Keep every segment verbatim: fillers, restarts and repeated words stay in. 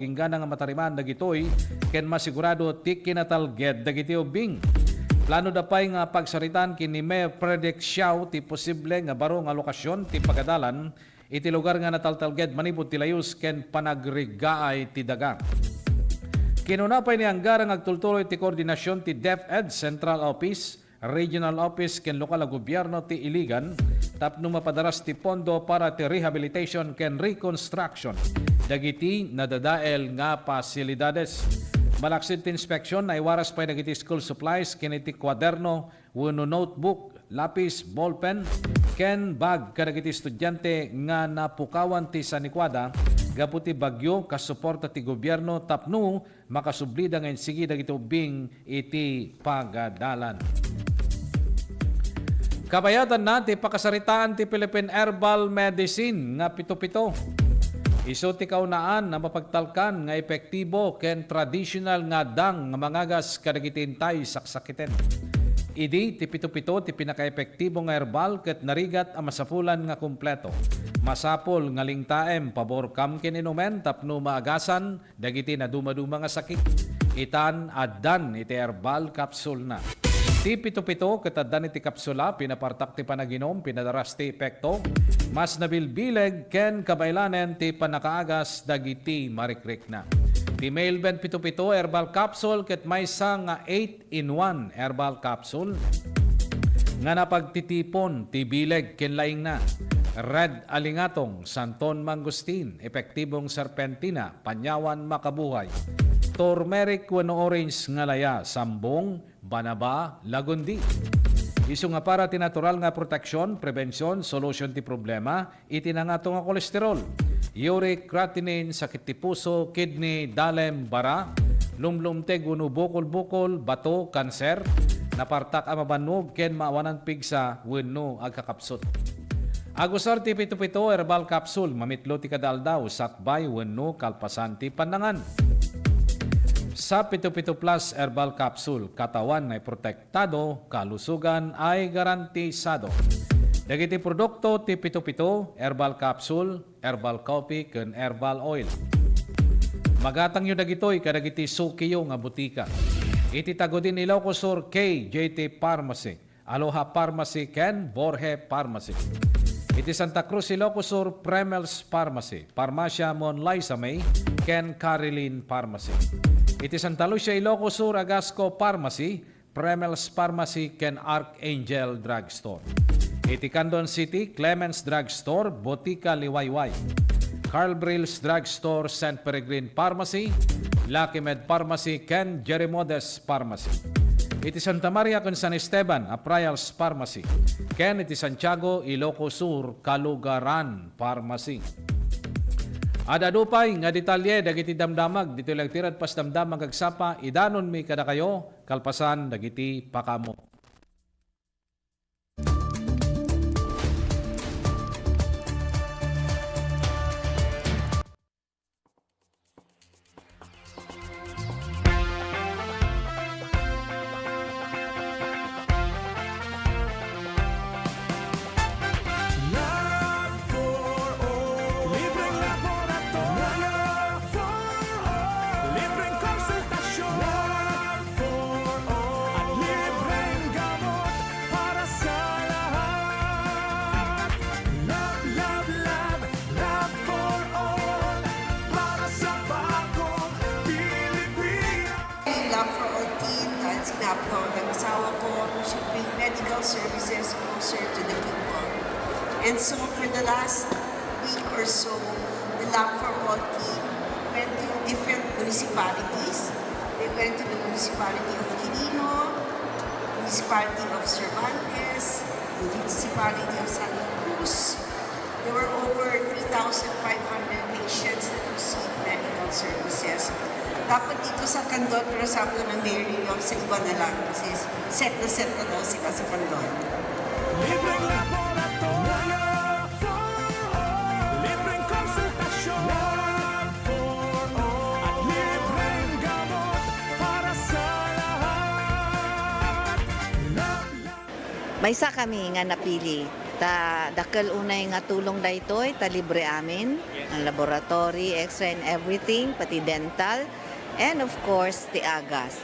inggana nga matarimaan dagitoy ken masigurado ti kinatalged dagiti ubbing. Plano da pay nga pagsaritaan ken ni Mayor Frederick Siao ti posible nga baro nga lokasyon ti pagadalan iti lugar nga nataltalged manipud ti layus ken panagrigaay ti daga. Kinuna pay ni Angara nga agtultuloy ti koordinasyon ti DepEd Central Office, Regional Office ken lokal a gobyerno ti Iligan tapno mapadaras ti pondo para ti rehabilitation ken reconstruction dagiti nadadael nga pasilidades. Malaksid ti inspeksyon, naiwaras pay dagiti school supplies ken iti kuaderno wenno notebook, lapis, ballpen, ken bag kadagiti estudiante nga napukawan ti sanikuada gapu ti bagyo kas suporta ti gobyerno tapno makasublida nga insigi dagiti ubbing iti pagadalan. Kabayatanna ti pakasaritaan ti Philippine Herbal Medicine nga pito-pito. Isu ti kaunaan a mapagtalkan nga epektibo ken tradisyonal nga addang nga mangagas kadagiti intay saksakiten. Idi ti pito-pito ti pinakaepektibo nga herbal ket narigat a masapulan nga kumpleto. Masapul nga lingtaem, paborkam ken inumen tapno maagasan dagiti nadumaduma nga sakit. Itan, addan iti herbal capsule na. Ti pito-pito ket addan iti kapsula, pinapartak ti panaginum, pinadaras ti epekto, mas nabilbileg ken kabaelanen ti pannakaagas dagiti marikrikna. Ti Mailben pito-pito herbal capsule ket maysa nga eight-in-one herbal capsule nga napagtitipon ti bileg ken laingna. Red alingatong, santon mangustin, epektibong serpentina, panyawan makabuhay, turmeric wenno orange nga laya, sambong, banaba, lagundi. Isu nga para ti natural nga proteksyon, prebension, solusyon ti problema iti nangato nga kolesterol, uric creatinine, sakit ti puso, kidney, dalem, bara, lumlumteg wenno bukol-bukol, bato, kanser, napartak a mabannog ken maawanan pigsa wenno agkakapsut. Agusar ti pito-pito herbal capsule, mamitlo ti kada aldaw, sakbay wenno kalpasan ti pannangan. Sa pito-pito plus herbal capsule, katawan ay protektado, kalusugan ay garantisado. Dagiti produkto ti pito-pito, herbal capsule, herbal coffee, ken herbal oil. Magatangyo dagitoy kadagiti sukiyo nga butika. Iti Tagudin, Ilocos Sur, K J T Pharmacy, Aloha Pharmacy ken Borge Pharmacy. Iti Santa Cruz, Ilocos Sur, Premel's Pharmacy, Farmacia Mon Laisame ken Carilin Pharmacy. Iti Santa Lucia, Ilocos Sur, Agasco Pharmacy, Premel's Pharmacy ken Archangel Drugstore. Iti Candon City, Clemens Drugstore, Botica Liwayway, Carl Brill's Drugstore, Saint Peregrine Pharmacy, Lucky Med Pharmacy, ken Jerimodes Pharmacy. Iti Santa Maria ken San Esteban, Aprayal's Pharmacy, ken iti Santiago, Ilocos Sur, Kalugaran Pharmacy. Ad-adu pay nga detalye dagiti damdamag ditoy lagtirad pas damdamag agsapa, idanonmi kadakayo kalpasan dagiti pakaammo. Libreng laboratorio. Libreng konsultasyon. At libreng gamot para sa lahat. Love, love, love, love for all. Para sa bagong Pilipinas. Love for all team, dahil sinabi ko ng asawa ko, we should bring medical services closer to the people. And so for the last week or so, the Love for All team went to different municipalities. They went to the municipality of Quirino, municipality of Cervantes, municipality of Santa Cruz. There were over three thousand five hundred patients that received medical services. Dapat dito sa Candon, pero sabi ko ng mayor ninyo, sa iba na lang. Kasi set na set na daw sila sa Candon. Libreng laboratorio. Libreng konsultasyon. At libreng gamot para sa lahat. Maysa kami nga napili, ta dakkel unay nga tulong daytoy, ta libre amin. Ang laboratory, X-ray and everything, pati dental, and of course, ti agas.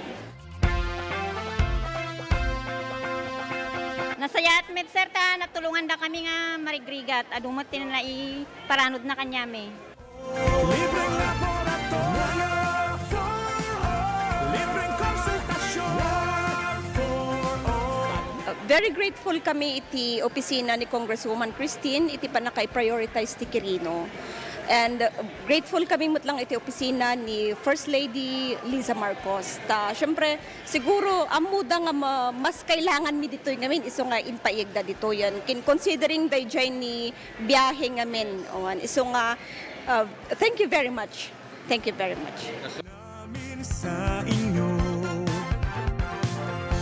Nasayaat met, sir, ta natulonganda kami nga marigrigat. Adu met ti naiparanodna kaniami. Libreng laboratorio for all. Libreng konsultasyon for all. Uh, very grateful kami iti opisina ni Congresswoman Christine iti pannakaiprioritize ti Quirino. And, uh, grateful kami met lang iti opisina ni First Lady Liza Marcos. Ta, syempre, siguro, ammoda nga ma-, mas kailanganmi ditoy ngamin isu nga impaayda ditoyen. Kin-, considering daydiay ni biahe ngamin. Awan, isu nga, uh, thank you very much. Thank you very much. Namin sa inyo,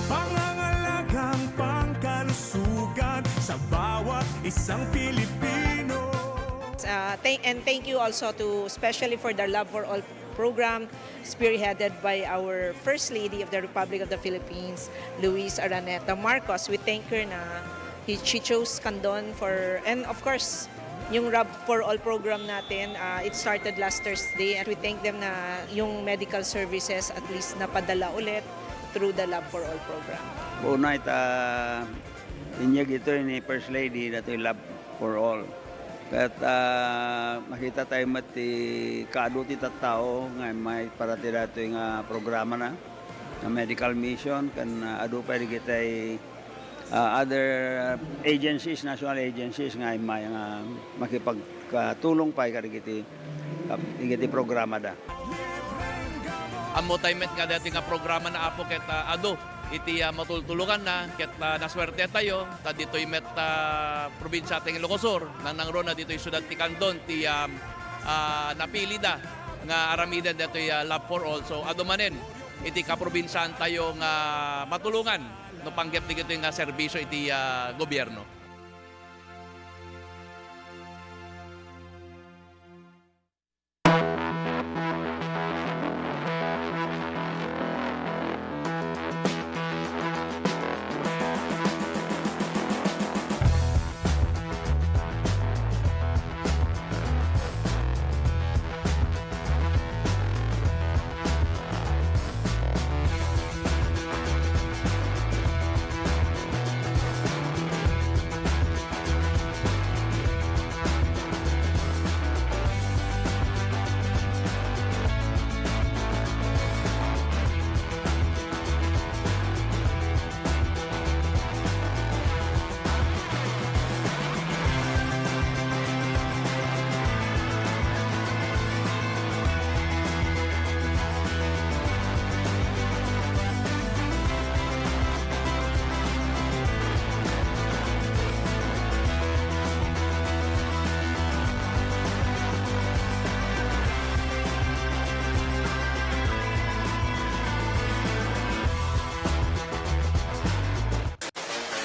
pangangalagang pangkalusugan sa bawat isang Pilipino. Uh, thank, and thank you also to, especially for the Love for All program, spearheaded by our First Lady of the Republic of the Philippines, Luis Araneta Marcos. We thank her na he, she chose Candon for, and of course, yung Love for All program natin, ah, it started last Thursday, and we thank them na yung medical services at least napadala ulit through the Love for All program. Una ita, inyag ito ni First Lady, datoy Love for All. Ket, ah, makita tayo met ti kaadu ti tattao nga immay para ti datoy nga programa na, nga medical mission, ken, ah, adu pay dagiti, ah, other agencies, national agencies nga immay nga makipagkatulong pay kadagiti, ah, dagiti programa da. Ammo tayo met nga dati nga programa na, Apo, ket, ah, adu iti, ah, matultulukanna, ket, ah, nasuerte tayo, ta ditoy met, ah, probinsia ti Ilocos Sur, nangnangruna ditoy siudad ti Candon, ti, ah, ah, napili da nga aramiden detoy, ah, Love for All. So, adu manen iti kaprobinsiaan tayo nga matulongan no panggep dagitoy nga serbisio iti, ah, gobierno.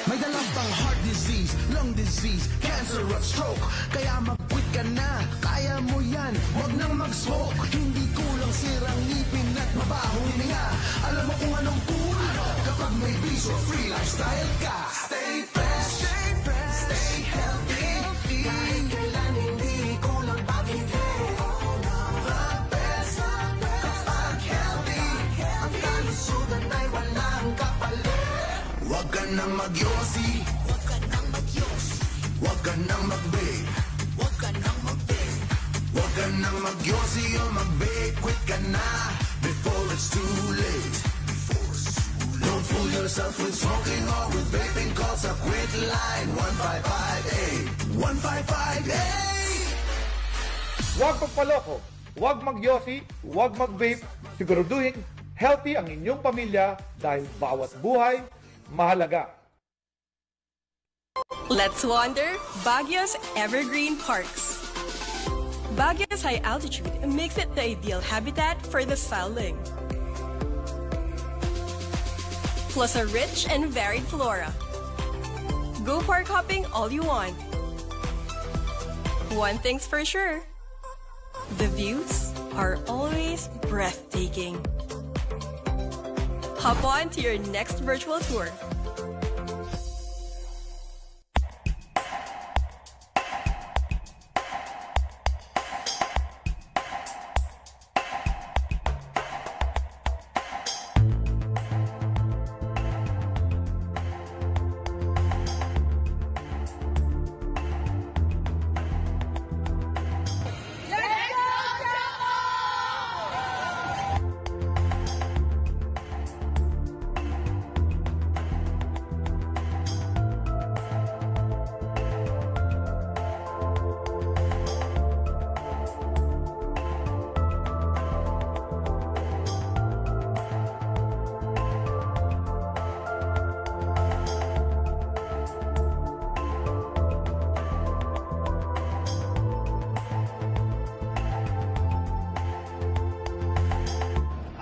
May dalang pang heart disease, lung disease, cancer at stroke. Kaya mag-quit ka na, kaya mo yan. Wag nang mag-smoke, hindi kulang sirang ngipin at mabahong hininga. Alam mo kung anong cool kapag may bisyo, free lifestyle ka. Stay fresh, stay fresh, stay healthy. Kahit kailan hindi kulang pag-ibig. Kapag healthy, ang kalusugan ay walang kapalit. Huwag ka nang magyosi. Huwag ka nang magyosi. Huwag ka nang magbe. Huwag ka nang magbe. Huwag ka nang magyosi o magbe. Quit ka na before it's too late. Before it's too late. Don't fool yourself with smoking or with vaping, 'cause a quit line, one five five eight. One five five eight. Huwag magpaloko, huwag magyosi, huwag mag-vape. Siguraduhin healthy ang inyong pamilya dahil bawat buhay mahalaga. Let's wander Baguio's evergreen parks. Baguio's high altitude makes it the ideal habitat for the silene. Plus a rich and varied flora. Go park hopping all you want. One thing's for sure, the views are always breathtaking. Hop on to your next virtual tour.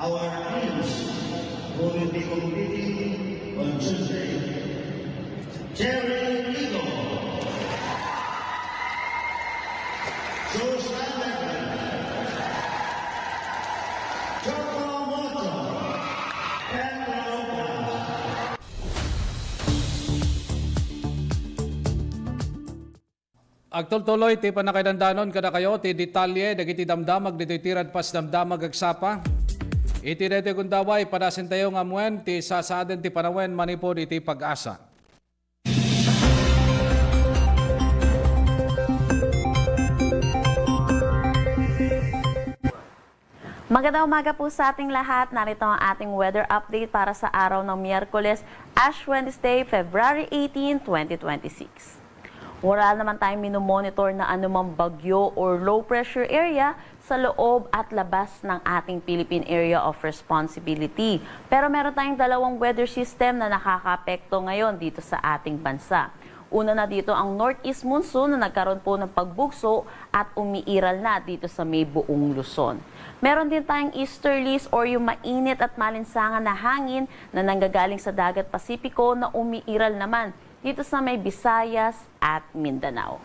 Our teams who will be competing on Tuesday. Cherry Eagle. Susan Ledman. Choco Moto. Petro Paz. Agtultuloy ti pannakaidandanon kadakayo ti detalye dagiti damdamag ditoy ti Radpas Damdamag Agsapa. Iti daytoy gundaway, padasentayo nga ammoen ti sasaaden ti panawen manipud iti PAGASA. Magandang umaga po sa ating lahat. Narito ang ating weather update para sa araw ng Miyerkules, Ash Wednesday, February eighteen, twenty twenty-six. Wala naman tayong minomonitor na anumang bagyo or low pressure area sa loob at labas ng ating Philippine Area of Responsibility. Pero meron tayong dalawang weather system na nakakaapekto ngayon dito sa ating bansa. Una na dito ang northeast monsoon na nagkaroon po ng pagbugso at umiiral na dito sa may buong Luzon. Meron din tayong easterlies or yung mainit at malinsangan na hangin na nanggagaling sa dagat Pasipiko na umiiral naman dito sa may Visayas at Mindanao.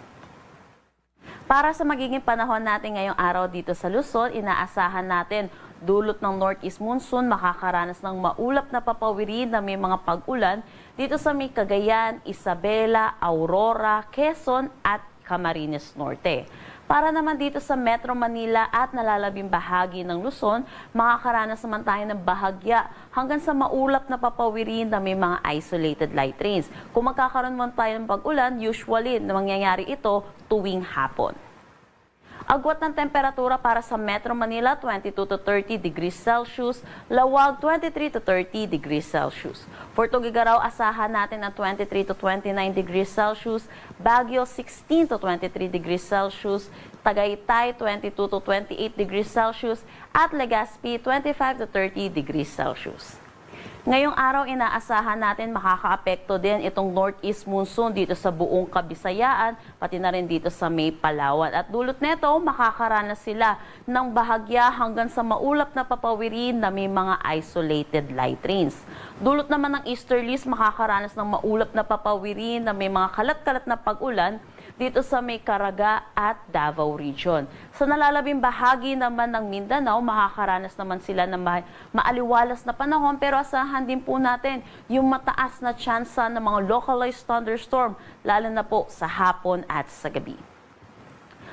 Para sa magiging panahon natin ngayong araw dito sa Luzon, inaasahan natin dulot ng northeast monsoon, makakaranas ng maulap na papawiri na may mga pag-ulan dito sa may Cagayan, Isabela, Aurora, Quezon at Camarines Norte. Para naman dito sa Metro Manila at nalalabing bahagi ng Luzon, makakaranas naman tayo ng bahagya hanggang sa maulap na papawiri na may mga isolated light rains. Kung magkakaroon man tayo ng pag-ulan, usually na mangyayari ito tuwing hapon. Agwat ng temperatura para sa Metro Manila, twenty-two to thirty degrees Celsius, Laoag, twenty-three to thirty degrees Celsius. For Tuguegarao, asahan natin ang twenty-three to twenty-nine degrees Celsius, Baguio, sixteen to twenty-three degrees Celsius, Tagaytay, twenty-two to twenty-eight degrees Celsius, at Legazpi, twenty-five to thirty degrees Celsius. Ngayong araw, inaasahan natin makakaapekto din itong northeast monsoon dito sa buong Kabisayaan, pati na rin dito sa may Palawan. At dulot neto, makakaranas sila ng bahagya hanggang sa maulap na papawiri na may mga isolated light rains. Dulot naman ng easterlies, makakaranas ng maulap na papawiri na may mga kalat-kalat na pag-ulan dito sa may Caraga at Davao Region. Sa nalalabing bahagi naman ng Mindanao, makakaranas naman sila ng ma-, maaliwalas na panahon, pero asahan din po natin yung mataas na tsansa ng mga localized thunderstorm, lalo na po sa hapon at sa gabi.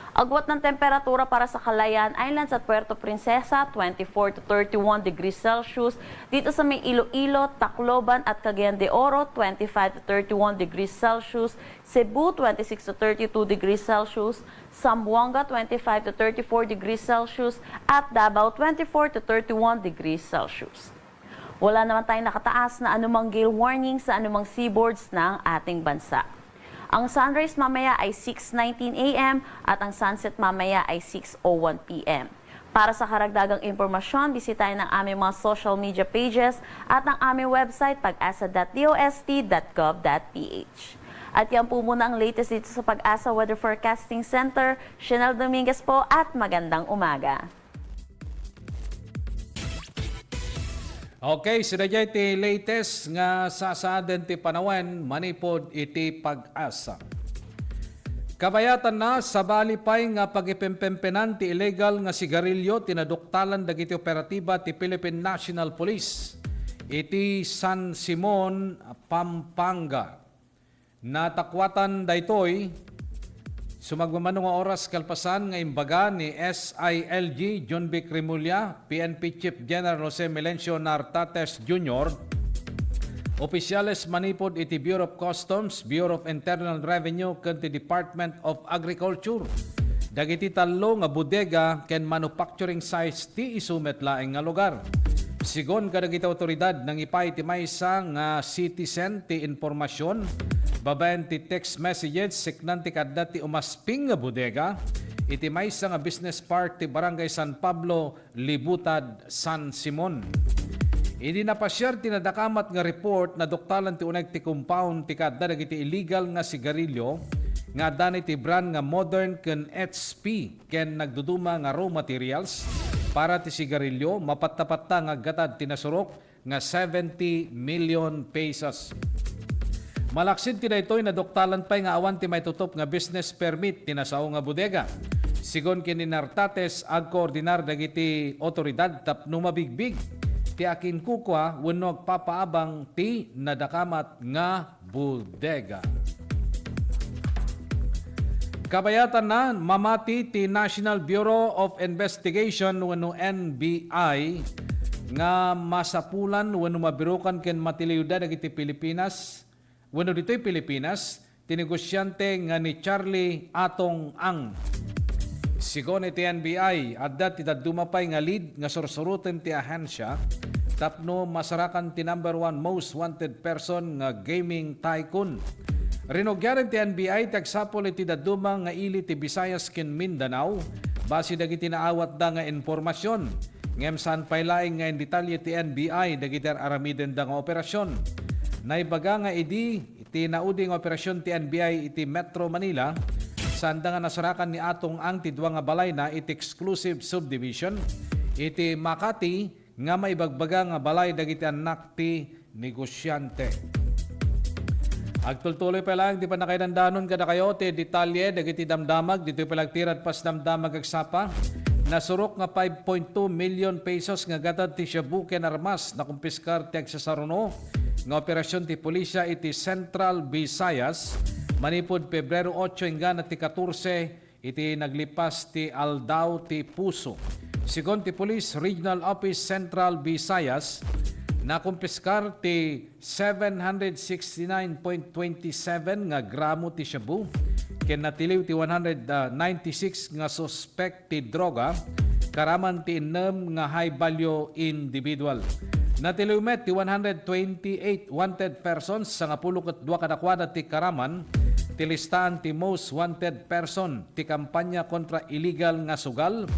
Agwat ng temperatura para sa Calayan Islands at Puerto Princesa, twenty-four to thirty-one degrees Celsius. Dito sa may Iloilo, Tacloban at Cagayan de Oro, twenty-five to thirty-one degrees Celsius. Cebu, twenty-six to thirty-two degrees Celsius. Zamboanga, twenty-five to thirty-four degrees Celsius. At Davao, twenty-four to thirty-one degrees Celsius. Wala naman tayong nakataas na anumang gale warning sa anumang seaboards ng ating bansa. Ang sunrise mamaya ay six nineteen A M at ang sunset mamaya ay six oh one P M. Para sa karagdagang impormasyon, bisitahin ang aming mga social media pages at ang aming website, pag-asa dot D O S T dot gov dot P H. At yan po muna ang latest dito sa Pag-asa Weather Forecasting Center. Chanel Dominguez po at magandang umaga. Okay, sida jay ti latest nga sasaaden ti panawen manipud iti Pag-asa. Kabayatanna, sabali pay nga pagipempempenan ti illegal nga sigarilyo ti naduktalan dagiti operatiba ti Philippine National Police iti San Simon, Pampanga. Natakuatan daytoy, sumagmamano nga oras kalpasan nga imbaga ni S I L G Jonvic Remulla, P N P Chief General Jose Melencio Nartates Junior, opisyales manipud iti Bureau of Customs, Bureau of Internal Revenue, ken ti Department of Agriculture, dagiti tallo nga bodega ken manufacturing sites ti isu met laeng nga lugar. Sigun kadagiti awtoridad, nangipay ti maysa nga citizen ti impormasion babaen ti text messages siknan ti kaadda ti umasping nga bodega iti maysa nga business park ti Barangay San Pablo, Libutad, San Simon. Idi napasiar ti nadakamat nga report, naduktalan ti uneg ti compound ti kaadda dagiti illegal nga sigarilyo nga adda iti brand nga Modern ken H P ken nagduduma nga raw materials Para ti sigarilyo, mapattapatta nga aggatad ti nasurok nga seventy million pesos. Malaksid ti daytoy, naduktalan pay nga awan ti maitutup nga business permit ti nasao nga bodega. Sigun ken ni Nartates, agkoordinar dagiti otoridad tapno mabigbig ti akinkukua wenno agpapaabang ti nadakamat nga bodega. Kabayatanna, mamati ti National Bureau of Investigation wenno N B I nga masapulan wenno mabirukan ken matiliwda dagiti Pilipinas wenno ditoy Pilipinas ti negosiante nga ni Charlie Atong Ang. Sigun iti N B I, adda ti dadduma pay nga lead nga sursuroten ti ahensia tapno masarakan ti number one most wanted person nga gaming tycoon. Rinugiaren ti N B I ti agsapul iti dadduma nga ili ti Visayas ken Mindanao base dagiti naawatda nga impormasion. Ngem saan pay laeng nga indetalye ti N B I dagiti ar-aramidenda nga operasyon. Naibaga nga idi ti naudi nga operasyon ti N B I iti Metro Manila, saanda nga nasarakan ni Atong Ang ti dua nga balayna iti exclusive subdivision iti Makati nga maibagbaga nga balay dagiti annak ti negosiante. Agtultuloy pay laeng ti pannakaidandanon kadakayo ti detalye dagiti damdamag ditoy pay la ti Radpas Damdamag agsapa. Nasurok nga five point two million pesos nga gatad ti shabu ken armas nakumpiskar ti agsasaruno nga operasyon ti pulisya iti Central Visayas manipud Pebrero otso inggana ti katorse iti naglipas ti Aldaw ti Puso. Sigun ti Police Regional Office Central Visayas, nakumpiskar ti seven hundred sixty-nine point twenty-seven nga gramo ti shabu ken natiliw ti one hundred ninety-six nga suspek ti droga, karaman ti innem nga high value individual. Natiliw met ti one hundred twenty-eight wanted persons, sangapulo ket dua kadakuada ti karaman ti listaan ti most wanted person ti kampanya kontra illegal nga sugal.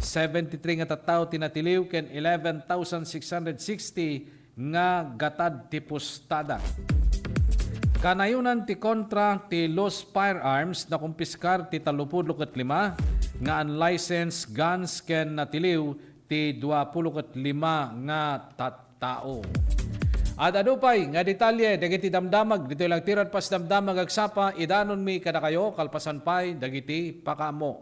Seventy-three nga tattao ti natiliw ken eleven thousand six hundred sixty nga gatad ti pustada. Kanayonan ti kontra ti loose firearms, nakumpiskar ti tallopulo ket lima nga unlicensed guns ken natiliw ti duapulo ket lima nga tattao. Ad-adu pay nga detalye dagiti damdamag ditoy la ti Radpas Damdamag agsapa, idanonmi kadakayo kalpasan pay dagiti pakaammo.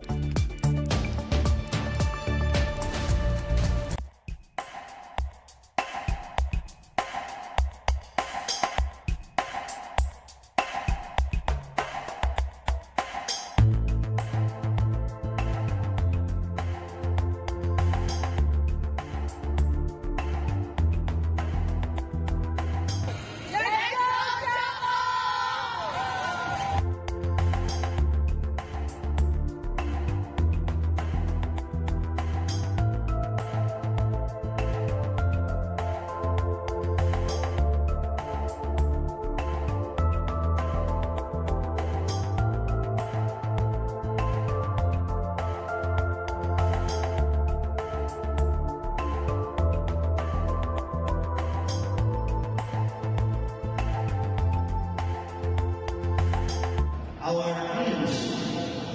Our teams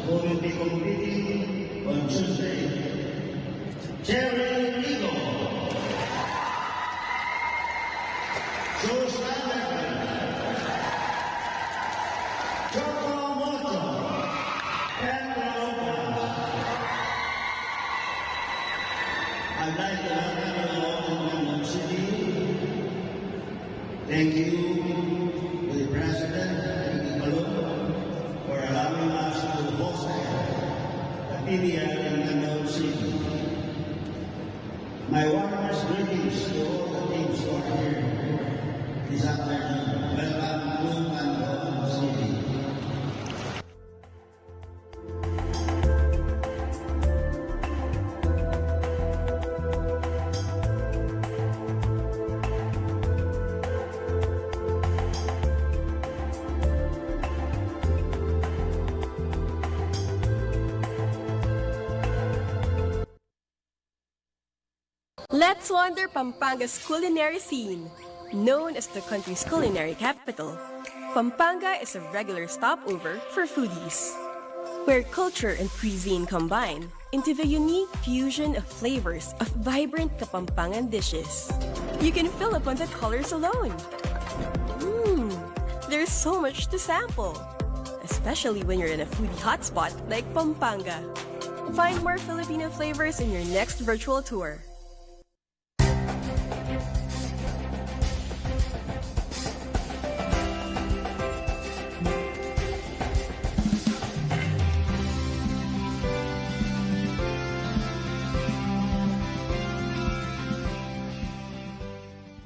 who will be competing on Tuesday, Jerry Eagle, Josh Anderson, Joko Moto, Pedro Lopez. I'd like to welcome you all to Quezon City. Thank you to the President, Ricky Colon, for allowing us to host the P B L in Quezon City. My warmest greetings to all the teams who are here this afternoon. Welcome to Quezon City. Let's wander Pampanga's culinary scene. Known as the country's culinary capital, Pampanga is a regular stopover for foodies. Where culture and cuisine combine, into the unique fusion of flavors of vibrant Kapampangan dishes. You can fill up on the colors alone. Mmm, there's so much to sample, especially when you're in a foodie hotspot like Pampanga. Find more Filipino flavors in your next virtual tour.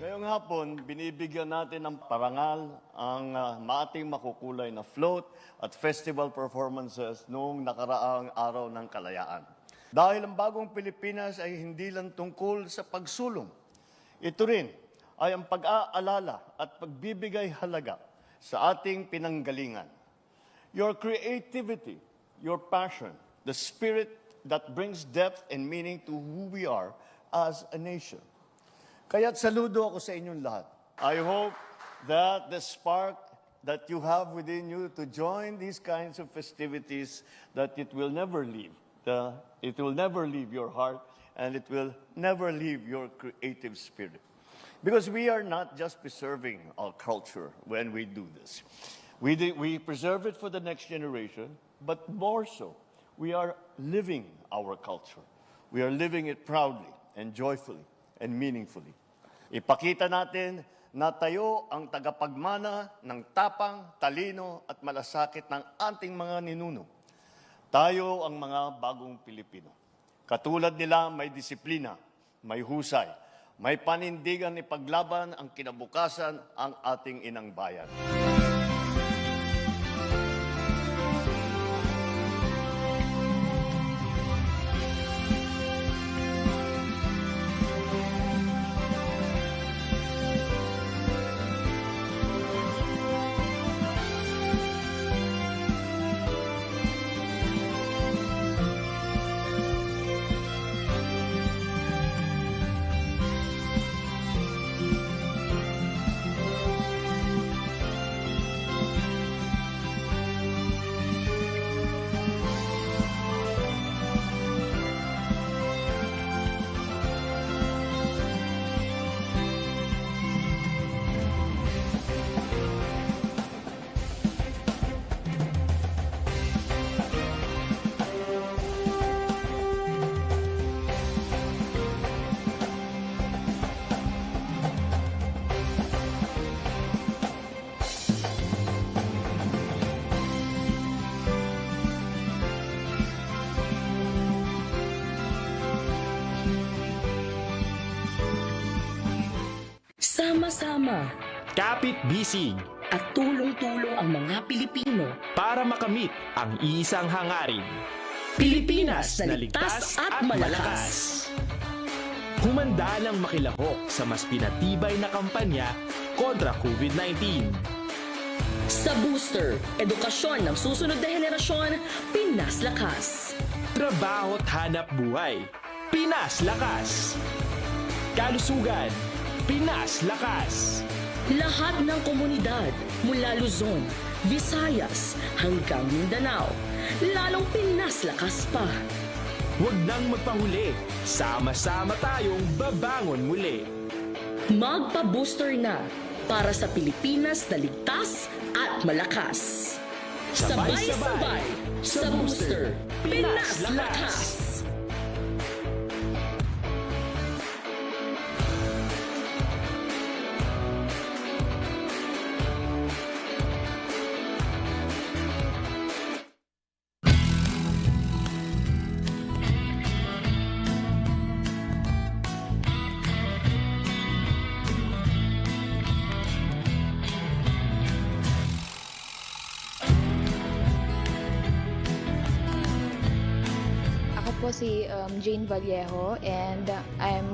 Ngayong hapon, binibigyan natin ng parangal ang, ah, ating makukulay na float at festival performances noong nakaraang Araw ng Kalayaan. Dahil ang bagong Pilipinas ay hindi lang tungkol sa pagsulong. Ito rin ay ang pag-aalala at pagbibigay halaga sa ating pinanggalingan. Your creativity, your passion, the spirit that brings depth and meaning to who we are as a nation. Kaya't saludo ako sa inyong lahat. I hope that the spark that you have within you to join these kinds of festivities, that it will never leave. The, it will never leave your heart, and it will never leave your creative spirit. Because we are not just preserving our culture when we do this. We do, we preserve it for the next generation, but more so, we are living our culture. We are living it proudly and joyfully and meaningfully. Ipakita natin na tayo ang tagapagmana ng tapang, talino at malasakit ng ating mga ninuno. Tayo ang mga bagong Pilipino. Katulad nila, may disiplina, may husay, may panindigan ipaglaban ang kinabukasan ang ating inang bayan. Sama-sama. Kapit-bisig. At tulong-tulong ang mga Pilipino. Para makamit ang iisang hangarin. Pilipinas na ligtas at malakas. Humanda nang makilahok sa mas pinatibay na kampanya kontra COVID nineteen. Sa Booster, edukasyon ng susunod na henerasyon, Pinas Lakas. Trabaho't hanap buhay. Pinas Lakas. Kalusugan, Pinas Lakas. Lahat ng komunidad, mula Luzon, Visayas, hanggang Mindanao, lalong Pinas Lakas pa. Huwag nang magpahuli, sama-sama tayong babangon muli. Magpa-booster na para sa Pilipinas na ligtas at malakas. Sabay-sabay sa Booster, Pinas Lakas! Ako po si, um, Jane Vallejo, and I'm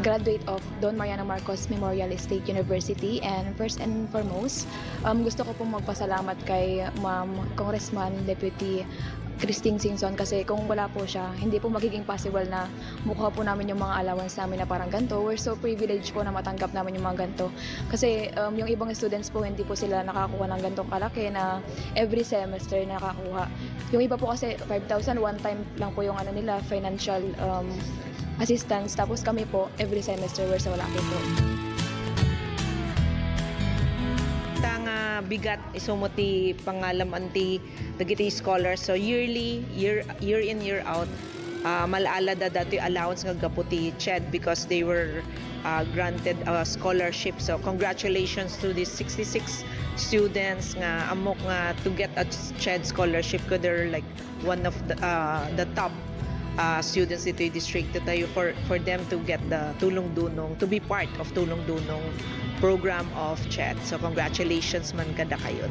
graduate of Don Mariano Marcos Memorial State University. And first and foremost, um, gusto ko pong magpasalamat kay Ma'am Congressman Deputy Christine Singson, kasi kung wala po siya, hindi po magiging possible na makuha po namin yung mga allowance namin na parang ganito. We're so privileged po na matanggap namin yung mga ganito. Kasi, um, yung ibang students po, hindi po sila nakakuha ng ganitong kalaki na every semester nakakuha. Yung iba po kasi five thousand, one time lang po yung ano nila, financial, um, assistance. Tapos kami po, every semester, we're so lucky po. Ta nga bigat, isu met ti pangalam-an ti dagiti scholars. So, yearly, year, year in, year out, ah, mal-ala da datoy allowance nga gapu ti CHED because they were, ah, granted a scholarship. So, congratulations to these sixty-six students nga ammok nga to get a CHED scholarship, 'cause they're, like, one of the, ah, the top, ah, students ditoy distrito tayo for, for them to get the Tulong Dunong, to be part of Tulong Dunong program of CHED. So, congratulations man kadakayon.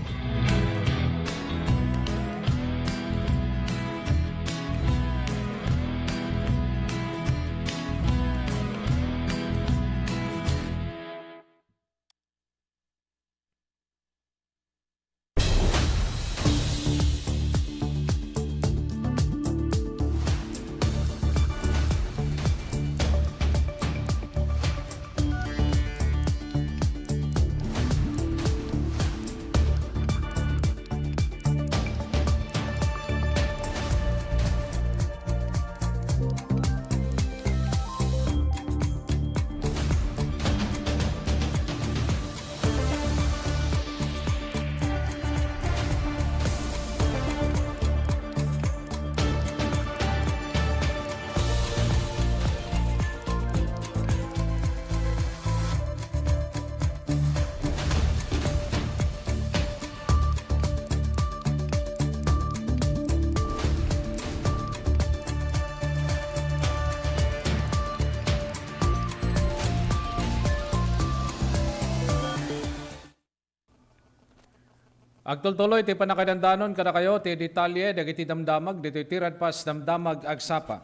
Agtultuloy ti pannakaidandanon kadakayo ti detalye dagiti damdamag ditoy ti Radpas Damdamag Agsapa.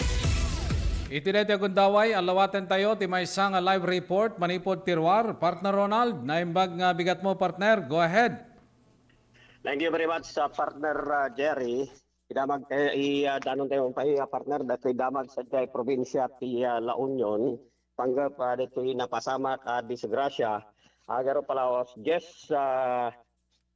Iti daytoy a gundaway, allawatentayo ti maysa nga live report manipud ti ruar. Partner Ronald, naimbag nga bigatmo, partner. Go ahead. Thank you very much, uh, partner, uh, Jerry. Idamag tayo, i, ah, danon tayo pay, ah, partner, datoy damag sadiay probinsia ti, ah, La Union. Panggep, ah, ditoy napasamak a disgrasya. Agaro pala alas dies, ah,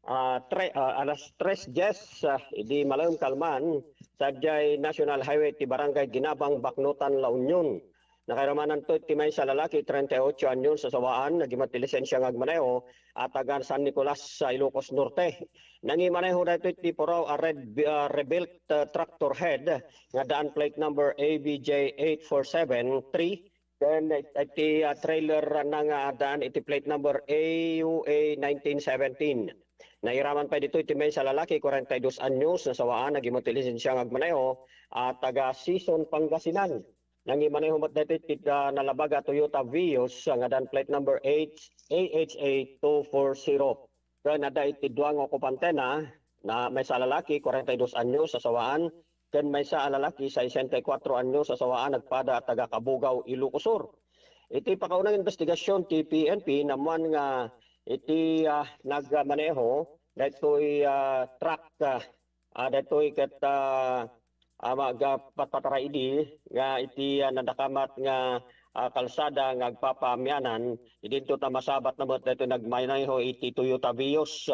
ah, tre-, ah, alas tres dies, ah, idi malem kalman, sadiay National Highway ti Barangay Ginabang, Baknotan, La Union. Nakairamannanto iti maysa a lalaki, treinta y ocho anyos, sasawaan, nagimut ti lisensia nga agmaneho, a taga San Nicolas, sa Ilocos Norte. Nangimaneho daytoy iti puraw a red, ah, rebuilt, ah, tractor head nga addaan plate number A B J eight four seven three, then iti, ah, trailer na nga addaan iti plate number A U A nineteen seventeen. Nairaman pay ditoy iti maysa a lalaki, kwarenta y dos anyos, nasawaan, nagimut ti lisensia nga agmaneho, a taga Sison, Pangasinan. Nangimaneho met daytoy ti, ah, nalabag a Toyota Vios nga addaan plate number H A H A two four zero. Ken adda iti dua nga okupantena, na maysa a lalaki, kwarenta y dos anyos, sasawaan, ken maysa a lalaki, sesenta y kuatro anyos, sasawaan, nagpada a taga Cabugao, Ilocos Sur. Iti pakaunang investigasyon ti P N P, naammuan nga iti, ah, nagmaneho daytoy, ah, truck, ah, ah, daytoy ket, ah, ah, magpatpatara idi nga iti, ah, nadakamat nga, ah, kalsada nga agpapaamianan, idinto ta masabatna met daytoy nagmaneho iti Toyota Vios.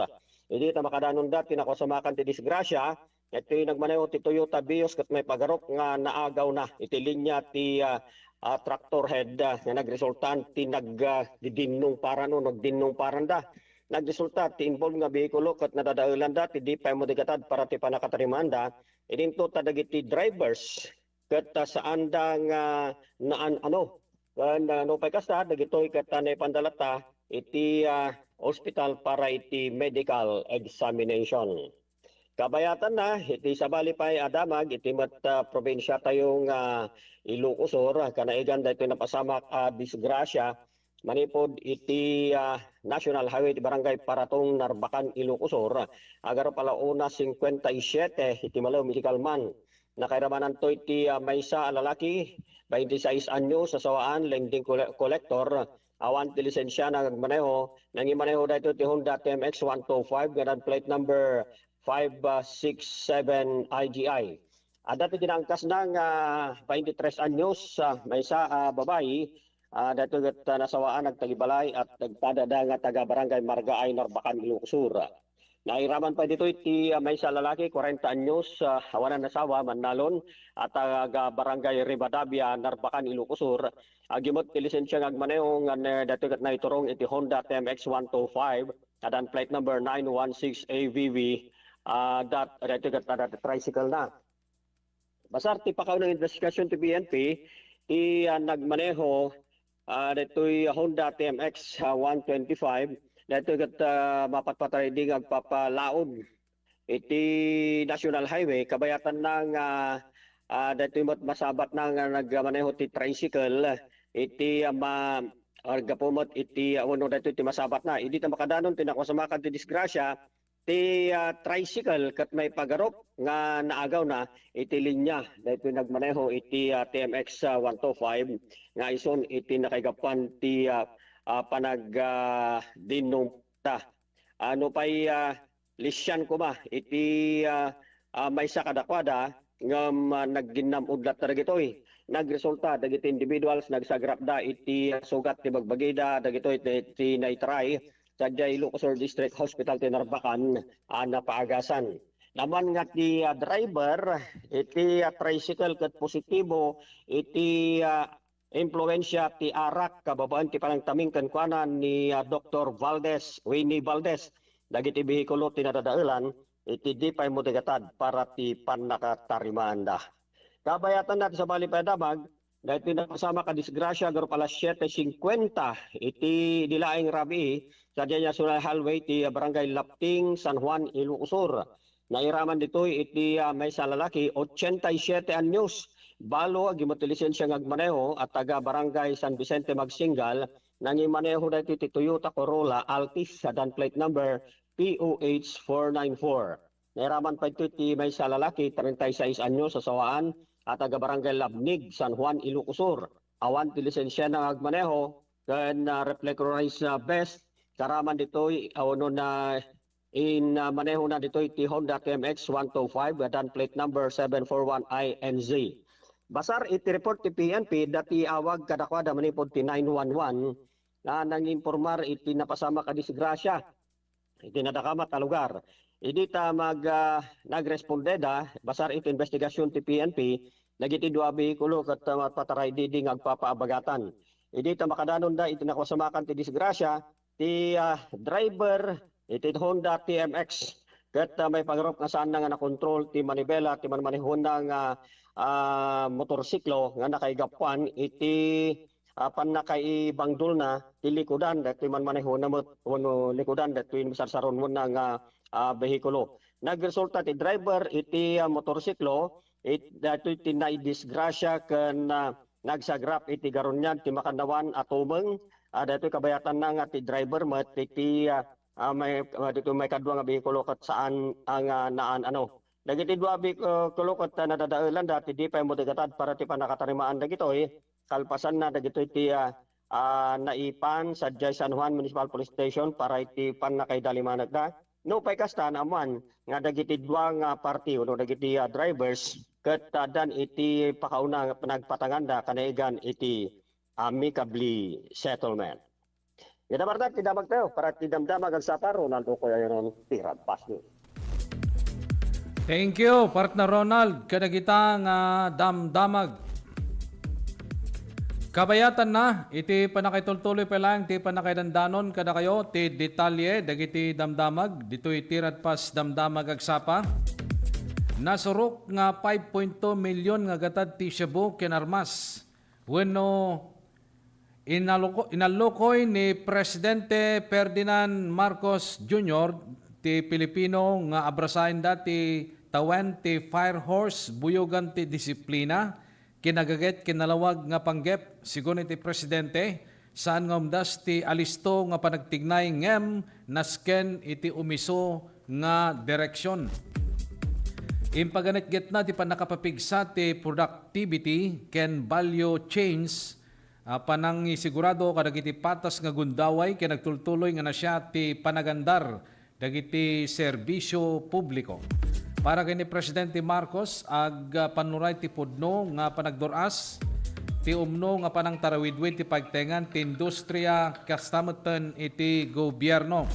Idi ta makadanonda ti nakasamakan ti disgrasya, iti nagmaneho ti Toyota Vios ket maipagarok nga naagawna iti linya ti, ah, ah, tractor head, ah, nga nagresulta ti nag, ah, didinnong parano, nagdinnong paranda. Nagresulta ti involved nga behikulo ket nadadaelanda ti di pay madigatad para ti pannakatarimaanda. Idinto ta dagiti drivers ket, ah, saanda nga naan-ano. Ken, ah, nupay kasta, dagitoy ket, ah, naipanda latta iti, ah, ospital para iti medical examination. Kabayatanna, iti sabali pay a damag iti met, ah, probinsiatayo nga Ilocos Sur, kanaigan daytoy napasamak a disgrasya manipud iti, ah, National Highway ti Barangay Paratong, Narbacan, Ilocos Sur, agaro pala una cincuenta y siete iti malem iti kalman. Nakairamananto iti, ah, maysa a lalaki, twenty-six anyos, sasawaan, lending colle-, collector, awan ti lisensia nga agmaneho, nangimaneho daytoy ti Honda T M X one two five nga addaan plate number five six seven I G I. Adda ti ginaangkasna nga twenty-tres anyos, ah, maysa a babai, ah, daytoy ket, ah, nasawaan, nagtagibalay, ket nagpadada nga taga Barangay Margaay, Narbacan, Ilocos Sur. Nairaman pay ditoy ti, ah, maysa a lalaki, kwarenta anyos, ah, awanan asawa, mannalon, a taga Barangay Rivadavia, Narbacan, Ilocos Sur. Agimot ti lisensia nga agmaneho nga ne-, daytoy ket naiturong iti Honda T M X one two five, adan plate number nine one six A V V, ah, dat-, daytoy ket, ah, tricycle na. Basar ti pakaunang investigasyon ti P N P, ti, ah, nagmaneho, ah, daytoy Honda T M X, ah, one twenty-five, daytoy ket, ah, mapatpatay idi nga agpapalaom iti National Highway, kabayatanna nga, ah, daytoy met masabatna nga nagmaneho ti tricycle, iti, ah, ma-, gapu met iti, ah, wenno daytoy ti masabatna. Idi ta makadanon ti napasamak ti disgrasya, ti, ah, tricycle ket maipagarup nga naagawna iti linya daytoy nagmaneho iti, ah, T M X, ah, one two five nga isun iti nakaigapuan ti, ah, ah, panag-, ah, dinumda. Ano pay, ah, lisian koma iti, ah, ah, maysa kadakuada ngem, ah, nagginnam-od latta dagitoy. Nagresulta dagiti individuals nagsagrapda iti, ah, sugat ti bagbagida dagitoy ti, ti naitray sadiay Ilocos Sur District Hospital ti Narbacan a napaagasan. Naman nga ti, ah, driver iti, ah, tricycle ket positibo iti, ah, impluensia ti arak babaen ti panangtaming kenkuana ni, ah, Doktor Valdez, Winnie Valdez, dagiti behikulo ti nadadaelan iti di pay mo ti gatad para ti pannakatarimaanda. Kabayatanna ti sabali pay a damag, daytoy napasamak a disgrasya garup alas siete singkuenta iti dilaeng rabii, sadiay National Highway ti Barangay Lapting, San Juan, Ilocos Sur. Nairaman ditoy iti, ah, maysa a lalaki, ochenta y siete anyos, balo, agimot ti lisensia nga agmaneho, a taga Barangay San Vicente Magsingal, nangimaneho daytoy ti Toyota Corolla Altis, adan plate number P O H four nine four. Nairaman pay ditoy ti maysa a lalaki, treinta y seis anyos, a sawaan, a taga Barangay Labnig, San Juan, Ilocos Sur. Awan ti lisensiana nga agmaneho, ken, ah, reflectorized, ah, vest, kaaraman ditoy, ah, wenno na in, ah, manehona ditoy ti Honda T M X one two five, adan plate number seven four one I N Z. Basar iti report ti P N P, daytoy awag kadakuada manipud ti nine one one, ah, nanginpormar iti napasamak a disgrasya iti nadakamat a lugar. Idi ta mag-, ah, nagrespondeda, basar iti investigasyon ti P N P, dagiti dua a behikulo ket, ah, pataraydidi nga agpapaabagatan. Idi ta makadanonda iti napasamakan ti disgrasya, ti, ah, driver iti Honda T M X ket, ah, maipangarup nga saanna nga nakontrol ti manibela ti manmanehona nga, ah, motorsiklo nga nakaigapuan iti ah, pannakaibangdolna ti likudan daytoy manmanehona met wenno likudan daytoy sarsaruanna nga, ah, behikulo. Nagresulta ti driver iti, ah, motorsiklo, it-, daytoy ti naidisgrasya ken, ah, nagsagrap iti garunian ti makannawan a tumeng. Ah, daytoy kabayatanna nga ti driver met iti, ah, ah, may, ah, daytoy maikadua nga behikulo ket saan a nga naan-ano. Dagiti dua a behikulo ket nadadaelanda ti di pay mo ti gatad para ti pannakatarimaan dagitoy. Kalpasanna dagitoy ti, ah, ah, naipan sadiay San Juan Municipal Police Station para iti pannakaidalimanagda. Nupay kasta, naammuan nga dagiti dua nga parti wenno dagiti, ah, drivers ket addan iti pakauna nga nagpatanganda kanayagan iti amicably settlement. Ita marda ti damag tayo para ti damdamag agsapa, Ronaldo Coyayonon, ti Radpas News. Thank you, partner Ronald, kadagita nga damdamag. Kabayatanna, iti pannakaitultuloy pay laeng ti pannakaidandanon kadakayo ti detalye dagiti damdamag ditoy ti Radpas Damdamag Agsapa. Nasurok nga five point two million nga gatad ti shabu ken armas wenno Inaloko-, inallukoy ni Presidente Ferdinand Marcos Junior ti Pilipino nga abrasaenda ti tawen ti fire horse, buyogan ti disiplina, kinagaget ken nalawag nga panggep, sigun iti Presidente, saan nga umdas ti alisto nga panagtignay ngem nasken iti umiso nga direksion. Impaganetgetna ti pannakapapigsa ti productivity ken value chains a panangisigurado kadagiti patas nga gundaway ken agtultuloy nga nasiat ti panagandar dagiti serbisyo publiko. Para ken ni Presidente Marcos, agpannuray ti pudno nga panagdur-as ti umno nga panangtarawidwid ti pagtengan ti industria kasta metten iti gobierno.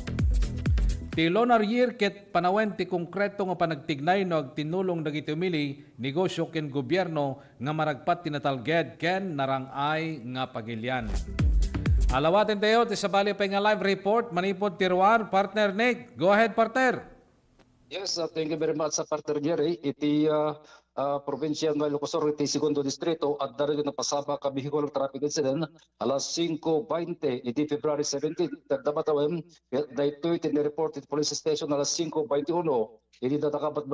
Ti Lunar Year ket panawen ti konkreto nga panagtignay no agtinnulong dagiti umili, negosyo ken gobierno nga maragpat ti natalged ken narang-ay nga pagilian. Alawaten tayo ti sabali pay nga live report manipud ti ruar, Partner Nick. Go ahead, partner. Yes, uh, thank you very much, uh, Partner Jerry. Iti, uh, uh, probinsya nga Ilocos Sur, iti Segundo Distrito, adda rin napasabak a vehicular traffic incident alas singko baynte iti February seventeen, tagda matawen, daytoy ti ni-report iti police station alas singko baynte uno. Iti natakabat,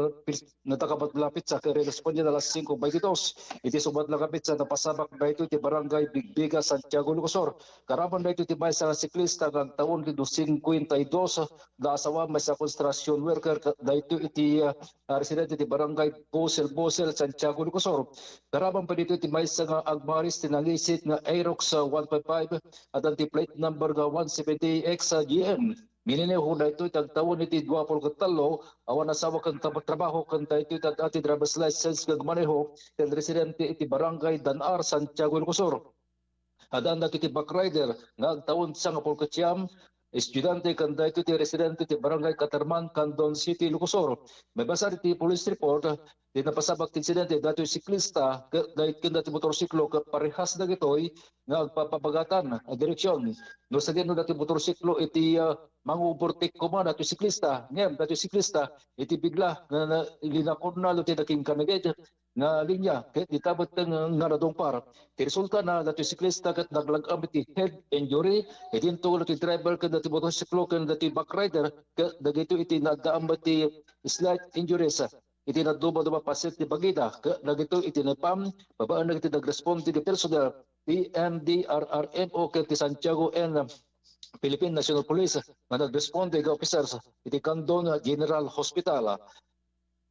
natakabat lapit sa kay respondian alas singko baynte dos. Iti sumat la kapit sa napasabak daytoy ti barangay Bigbiga, Santiago, Ilocos Sur. Karaman daytoy ti maysa nga siklista nga agtawen ti dos cincuenta y dos nga asawa, maysa construction worker, ka-, daytoy iti, ah, ah, residente ti barangay Bosel-Bosel, Santiago, Ilocos Sur. Karaman pay ditoy ti maysa nga agmaris ti nangisit nga Aerox, ah, one five five, addan ti plate number nga one seventy X G M. Minineho daytoy ti agtawen iti dua puluh ket tallo, awan asawa ken tab-, trabaho, ken daytoy ti adda ti driver's license nga agmaneho ken residente iti barangay Dan-ar, Santiago, Ilocos Sur. Addan dagiti backrider nga agtawen sangapulo ket siam, estudiante ken daytoy ti residente ti barangay Caterman, Candon City, Ilocos Sur. Maibasar iti police report, ti napasabak ti insidente, datoy siklista, ke-, day-, ken datoy motorsiklo, ket parehas dagitoy nga agpapabagatan a direksion. No sadino datoy motorsiklo iti, ah, manguburtik koma datoy siklista, ngem datoy siklista iti bigla nga, na, linakonna no ti nakinkanaged nga linya, ket dita met nga, nga nadungpar. Ti resulta na, datoy siklista ket naglag-am iti head injury, idinto datoy driver ken datoy motorsiklo ken datoy backrider, ket dagitoy iti naaddaam iti slight injuries. Iti naduma-duma paset ti bagida, ket dagitoy iti naipam, babaen dagiti nagresponde nga personnel ti M D R R M O ken ti Santiago and Philippine National Police nga nagresponde nga officers iti Candon General Hospital.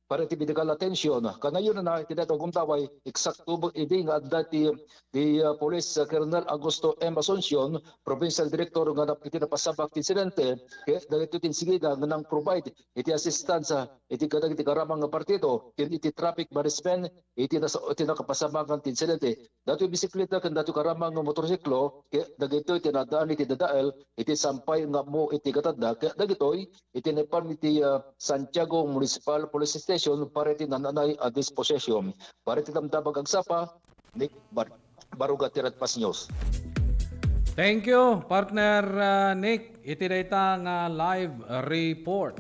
Para iti medical attention, kanayon na iti daytoy gundaway, eksakto idi nga adda ti, ti, uh, Police Colonel Augusto M. Asuncion, Provincial Director nga nap-, iti napasabak ti insidente, ket dagitoy ti insigida nga nang-provide iti assistance, ah, iti kadagiti karamang nga partido, ken iti traffic management, iti nas-, iti nakapasabangan ti insidente. Datoy bisikleta ken datoy karamang nga motorsiklo, ket dagitoy ti naadaan iti dadael, iti sampay nga ammo iti gatadda, ket dagitoy iti naipan iti, ah, Santiago Municipal Police Station para iti naan-anay a disposition. Para iti Damdamag Agsapa, Nick Bar-, Baruga ti Red Pass News. Thank you, partner, ah, Nick, iti dayta nga live report.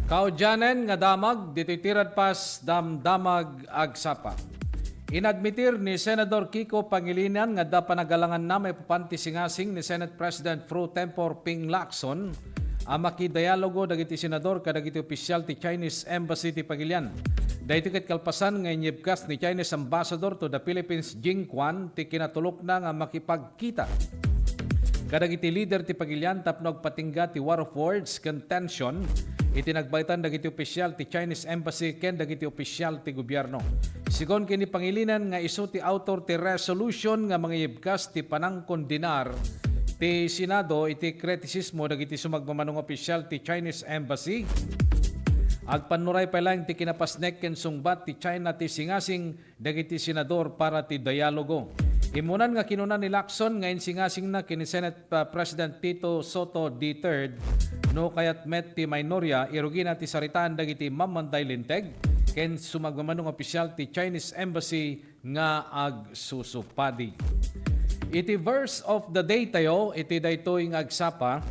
Kaudianen nga damag ditoy ti Red Pass Damdamag Agsapa. Inadmitir ni Senador Kiko Pangilinan nga adda panagalanganna maipapan ti singasing ni Senate President pro tempore Ping Lacson a makidialogo dagiti senador kadagiti opisyal ti Chinese Embassy ti Pagilian. Daytoy ket kalpasan nga inyibkas ni Chinese Ambassador to the Philippines, Jing Quan, ti kinatulokna nga makipagkita kadagiti leader ti Pagilian tapno agpatingga ti war of words ken tension iti nagbaetan dagiti opisyal ti Chinese Embassy ken dagiti opisyal ti gobierno. Sigun ken ni Pangilinan nga isu ti autor ti resolution nga mangiyibkas ti panangkondenar ti Senado iti kritisismo dagiti sumagmamano nga opisyal ti Chinese Embassy. Agpannuray pay laeng ti kinapasnek ken sungbat ti China ti singasing dagiti senador para ti dialogo. Immunan nga kinuna ni Lacson nga insingasingna ken ni Senate, uh, President Tito Sotto the third, no kayat met ti mainoria, irugina ti saritaan dagiti mammanday linteg ken sumagmamano nga opisyal ti Chinese Embassy nga agsusupadi. Iti verse of the day tayo, iti daytoy nga agsapa,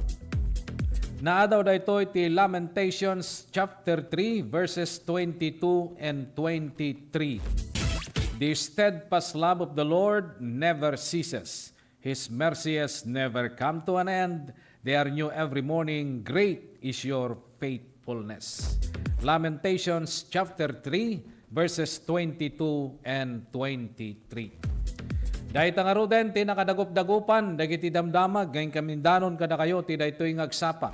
naadaw daytoy ti Lamentations chapter three, verses twenty-two and twenty-three. The steadfast love of the Lord never ceases. His mercies never come to an end. They are new every morning. Great is your faithfulness. Lamentations chapter three, verses twenty-two and twenty-three. Dayta ngaruden ti nakadagup-dagupan dagiti damdamag nga inkamindanon kadakayo ti daytoy nga agsapa.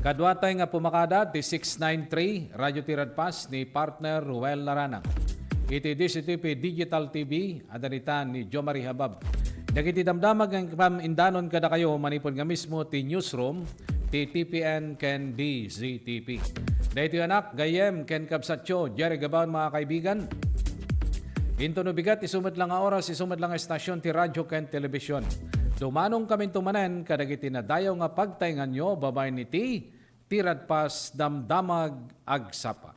Kaduatay nga pumakada ti six nine three, Radyo Tiradpas ni partner Ruel Larana. Iti D C T V Digital T V, adda dita ni Jo Marie Habab. Dagiti damdamag nga inkamindanon kadakayo manipud nga mismo ti newsroom ti T P N ken D Z T V. Daytoy anak, gayyem, ken kabsatyo, Jerry Gabaon, mga kaibigan. Intono bigat, isu met la nga oras, isu met la nga estasyon ti radyo ken telebisyon. Dumanongkaminto manen kadagiti nadayaw nga pagtaenganyo babaen iti Ti Radpas Damdamag Agsapa.